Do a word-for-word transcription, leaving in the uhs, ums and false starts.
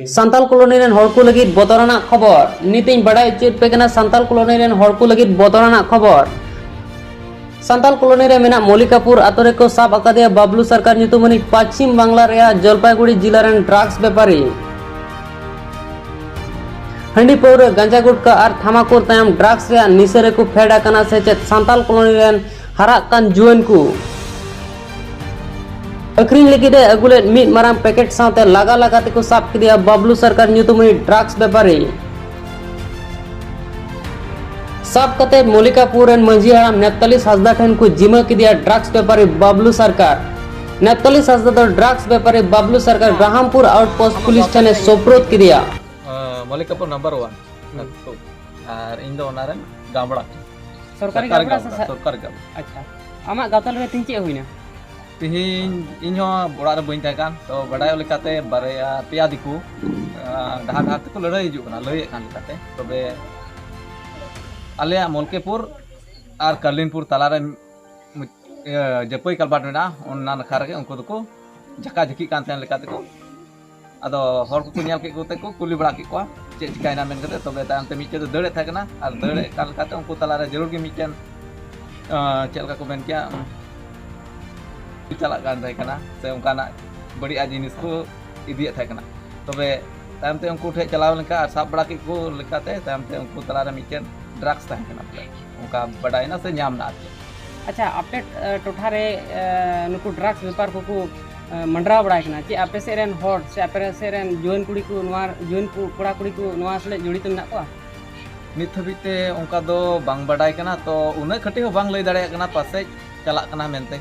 Santal colony ᱨᱮᱱ ᱦᱚᱲ ᱠᱚ ᱞᱟᱹᱜᱤᱫ ᱵᱚᱛᱚᱨᱟᱱᱟᱜ ᱠᱷᱚᱵᱚᱨ᱾ ᱱᱤᱛ ᱤᱧ ᱵᱟᱲᱟᱭ ᱦᱚᱪᱚᱭᱮᱫ ᱯᱮ ᱠᱟᱱᱟ ᱥᱟᱱᱛᱟᱞ ᱠᱚᱞᱳᱱᱤ ᱨᱮᱱ ᱦᱚᱲ ᱠᱚ ᱞᱟᱹᱜᱤᱫ ᱵᱚᱛᱚᱨᱟᱱᱟᱜ ᱠᱷᱚᱵᱚᱨ᱾ ᱥᱟᱱᱛᱟᱞ ᱠᱚᱞᱳᱱᱤ ᱨᱮ ᱢᱮᱱᱟᱜ ᱢᱚᱞᱤᱠᱟᱯᱩᱨ ᱟᱛᱳ ᱨᱮᱠᱚ ᱥᱟᱵ ᱟᱠᱟᱫᱮᱭᱟ ᱵᱟᱵᱞᱩ ᱥᱚᱨᱠᱟᱨ ᱧᱩᱛᱩᱢᱟᱱᱤᱡ ᱯᱟᱪᱷᱤᱢ ᱵᱟᱝᱞᱟ ᱨᱮᱭᱟᱜ ᱡᱚᱞᱯᱟᱭᱜᱩᱲᱤ ᱡᱤᱞᱟ ᱨᱮᱱ ᱰᱨᱟᱜᱽᱥ ᱵᱮᱯᱟᱨᱤ᱾ ᱦᱟᱺᱰᱤ ᱯᱟᱹᱣᱨᱟᱹ, ᱜᱟᱸᱡᱟ ᱜᱩᱴᱠᱟ ᱟᱨ ᱛᱷᱟᱢᱟᱠᱩᱨ ᱛᱟᱭᱚᱢ ᱰᱨᱟᱜᱽᱥ ᱨᱮᱭᱟᱜ ᱱᱤᱥᱟᱹ ᱨᱮᱠᱚ ᱯᱷᱮᱰ ᱟᱠᱟᱱᱟ ᱥᱮ ᱪᱮᱫ ᱥᱟᱱᱛᱟᱞ ᱠᱚᱞᱳᱱᱤ ᱨᱮᱱ ᱦᱟᱨᱟᱜ ᱠᱟᱱ ᱡᱩᱣᱟᱹᱱ ᱠᱚ? ᱟᱹᱠᱷᱨᱤᱧ ᱞᱟᱹᱜᱤᱫ ᱮ ᱟᱹᱜᱩ ᱞᱮᱫ ᱢᱤᱫ ᱢᱟᱨᱟᱝ ᱯᱮᱠᱮᱴ ᱥᱟᱶᱛᱮ ᱞᱟᱜᱟ ᱞᱟᱜᱟ ᱛᱮᱠᱚ ᱥᱟᱵ ᱠᱮᱫᱮᱭᱟ ᱵᱟᱵᱞᱩ ᱥᱚᱨᱠᱟᱨ ᱧᱩᱛᱩᱢᱤᱡ ᱰᱨᱟᱜᱽᱥ ᱵᱮᱯᱟᱨᱤ᱾ ᱥᱟᱵ ᱠᱟᱛᱮ ᱢᱚᱞᱤᱠᱟᱯᱩᱨ ᱨᱮᱱ ᱢᱟᱹᱡᱷᱤ ᱦᱟᱲᱟᱢ ᱱᱮᱯᱛᱟᱞᱤᱥ ᱦᱟᱸᱥᱫᱟ ᱴᱷᱮᱱ ᱠᱚ ᱡᱤᱢᱟᱹ ᱠᱮᱫᱮᱭᱟ ᱰᱨᱟᱜᱽᱥ ᱵᱮᱯᱟᱨᱤ ᱵᱟᱵᱞᱩ ᱥᱚᱨᱠᱟᱨ᱾ ᱱᱮᱯᱛᱟᱞᱤᱥ ᱦᱟᱸᱥᱫᱟ ᱫᱚ ᱰᱨᱟᱜᱽᱥ ᱵᱮᱯᱟᱨᱤ ᱵᱟᱵᱞᱩ ᱥᱚᱨᱠᱟᱨ ᱨᱟᱦᱟᱢᱯᱩᱨ ᱟᱣᱩᱴᱯᱳᱥᱴ ᱯᱩᱞᱤᱥ ᱴᱷᱮᱱᱮ ᱥᱳᱯᱨᱳᱫ ᱠᱮᱫᱮᱭᱟ᱾ ᱢᱚᱞᱤᱠᱟᱯᱩᱨ ᱱᱟᱢᱵᱟᱨ ᱚᱣᱟᱱ᱾ ᱦᱩᱸ᱾ ᱟᱨ ᱤᱧ ᱫᱚ ᱚᱱᱟ ᱨᱮᱱ ᱜᱟᱢᱵᱲᱟ᱾ ᱥᱚᱨᱠᱟᱨᱤ ᱥᱚᱨᱠᱟᱨᱤ ᱜᱟᱢᱵᱲᱟ ᱥᱮ ᱜᱟᱢᱵᱲᱟ, ᱥᱟ- ᱥᱚᱨᱠᱟᱨᱤ ᱜᱟᱢᱵᱲᱟ᱾ ᱟᱪᱪᱷᱟ, ᱟᱢᱟᱜ ᱜᱟᱶᱛᱟ ᱨᱮ ᱛᱮᱦᱮᱧ ᱪᱮᱫ ᱦᱩᱭᱱᱟ? ᱛᱮᱦᱮᱧ ᱤᱧ ᱦᱚᱸ ᱚᱲᱟᱜ ᱨᱮ ᱵᱟᱹᱧ ᱛᱟᱦᱮᱸ ᱠᱟᱱ, ᱛᱚ ᱵᱟᱰᱟᱭᱚᱜ ᱞᱮᱠᱟᱛᱮ ᱵᱟᱨᱭᱟ ᱯᱮᱭᱟ ᱫᱤᱠᱩ, ᱟᱸ, ᱰᱟᱦᱟᱨ ᱰᱟᱦᱟᱨ ᱛᱮᱠᱚ ᱞᱟᱹᱲᱦᱟᱹᱭ ᱦᱤᱡᱩᱜ ᱠᱟᱱᱟ, ᱞᱟᱹᱭᱮᱫ ᱠᱟᱱ ᱞᱮᱠᱟᱛᱮ᱾ ᱛᱚᱵᱮ ᱟᱞᱮᱭᱟᱜ ᱢᱚᱞᱠᱮᱯᱩᱨ ᱟᱨ ᱠᱟᱞᱤᱱᱯᱩᱨ ᱛᱟᱞᱟᱨᱮ ᱢᱤᱫ, ᱤᱭᱟᱹ, ᱡᱟᱹᱯᱟᱹᱭ ᱠᱟᱞᱵᱟᱴ ᱢᱮᱱᱟᱜᱼᱟ, ᱚᱱᱟ ᱱᱟᱠᱷᱟ ᱨᱮᱜᱮ ᱩᱱᱠᱩ ᱫᱚᱠᱚ ᱡᱷᱟᱠᱟ ᱡᱷᱤᱠᱤᱜ ᱠᱟᱱ ᱛᱟᱦᱮᱸ ᱞᱮᱠᱟ ᱛᱮᱠᱚ᱾ ᱟᱫᱚ ᱦᱚᱲ ᱠᱚᱠᱚ ᱧᱮᱞ ᱠᱮᱫ ᱠᱚᱛᱮ ᱠᱚ ᱠᱩᱞᱤ ᱵᱟᱲᱟ ᱠᱮᱫ ᱠᱚᱣᱟ ᱪᱮᱫ ᱪᱤᱠᱟᱭᱮᱱᱟ ᱢᱮᱱ ᱠᱟᱛᱮ᱾ ᱛᱚᱵᱮ ᱛᱟᱭᱚᱢ ᱛᱮ ᱢᱤᱫᱴᱮᱡ ᱫᱚ ᱫᱟᱹᱲᱮᱫ ᱛᱟᱦᱮᱸ ᱠᱟᱱᱟ, ᱟᱨ ᱫᱟᱹᱲᱮᱫ ᱠᱟᱱ ᱞᱮᱠᱟᱛᱮ ᱩᱱᱠᱩ ᱛᱟᱞᱟᱨᱮ ᱡᱟᱹᱨᱩᱲ ᱜᱮ ᱢᱤᱫᱴᱮᱱ, ᱟᱸ, ᱪᱮᱫ ᱞᱮᱠᱟ ᱠᱚ ᱢᱮᱱ ᱠᱮᱭᱟ, ᱩᱸ, ᱪᱟᱞᱟᱜ ᱠᱟᱱ ᱛᱟᱦᱮᱸ ᱠᱟᱱᱟ ᱥᱮ ᱚᱱᱠᱟᱱᱟᱜ ᱵᱟᱹᱲᱤᱡᱟᱜ ᱡᱤᱱᱤᱥ ᱠᱚ ᱤᱫᱤᱭᱮᱫ ᱛᱟᱦᱮᱸ ᱠᱟᱱᱟ᱾ ᱛᱚᱵᱮ ᱛᱟᱭᱚᱢ ᱛᱮ ᱩᱱᱠᱩ ᱴᱷᱮᱱ ᱪᱟᱞᱟᱣ ᱞᱮᱱᱠᱷᱟᱱ ᱟᱨ ᱥᱟᱵ ᱵᱟᱲᱟ ᱠᱮᱫ ᱠᱚ ᱞᱮᱠᱟᱛᱮ ᱛᱟᱭᱚᱢ ᱛᱮ ᱩᱱᱠᱩ ᱛᱟᱞᱟᱨᱮ ᱢᱤᱫᱴᱮᱱ ᱰᱨᱟᱜᱽᱥ ᱛᱟᱦᱮᱸ ᱠᱟᱱᱟ ᱵᱚᱞᱮ, ᱚᱱᱠᱟ ᱵᱟᱰᱟᱭᱮᱱᱟ ᱥᱮ ᱧᱟᱢ ᱮᱱᱟ ᱟᱨ ᱪᱮᱫ᱾ ᱟᱪᱪᱷᱟ, ᱟᱯᱮ, ᱮ, ᱴᱚᱴᱷᱟ ᱨᱮ, ᱮ, ᱱᱩᱠᱩ ᱰᱨᱟᱜᱽᱥ ᱵᱮᱯᱟᱨ ᱠᱚᱠᱚ, ᱮ, ᱢᱟᱸᱰᱨᱟᱣ ᱵᱟᱲᱟᱭ ᱠᱟᱱᱟ, ᱪᱮᱫ ᱟᱯᱮ ᱥᱮᱫ ᱨᱮᱱ ᱦᱚᱲ ᱥᱮ ᱟᱯᱮ ᱥᱮᱫ ᱨᱮᱱ ᱡᱩᱣᱟᱹᱱ ᱠᱩᱲᱤ ᱠᱚ ᱱᱚᱣᱟ, ᱡᱩᱣᱟᱹᱱ ᱠᱚ, ᱠᱚᱲᱟ ᱠᱩᱲᱤ ᱠᱚ ᱱᱚᱣᱟ ᱥᱟᱞᱮ ᱡᱚᱲᱤᱛ ᱢᱮᱱᱟᱜ ᱠᱚᱣᱟ? ᱱᱤᱛ ᱦᱟᱹᱵᱤᱡ ᱛᱮ ᱚᱱᱠᱟ ᱫᱚ ᱵᱟᱝ ᱵᱟᱰᱟᱭ ᱠᱟᱱᱟ, ᱛᱚ ᱩᱱᱟᱹᱜ ᱠᱟᱹᱴᱤᱡ ᱦᱚᱸ ᱵᱟᱝ ᱞᱟᱹᱭ ᱫᱟᱲᱮᱭᱟᱜ ᱠᱟᱱᱟ, ᱯᱟᱥᱮᱡ ᱪᱟᱞᱟᱜ ᱠᱟᱱᱟ ᱢᱮᱱᱛᱮ᱾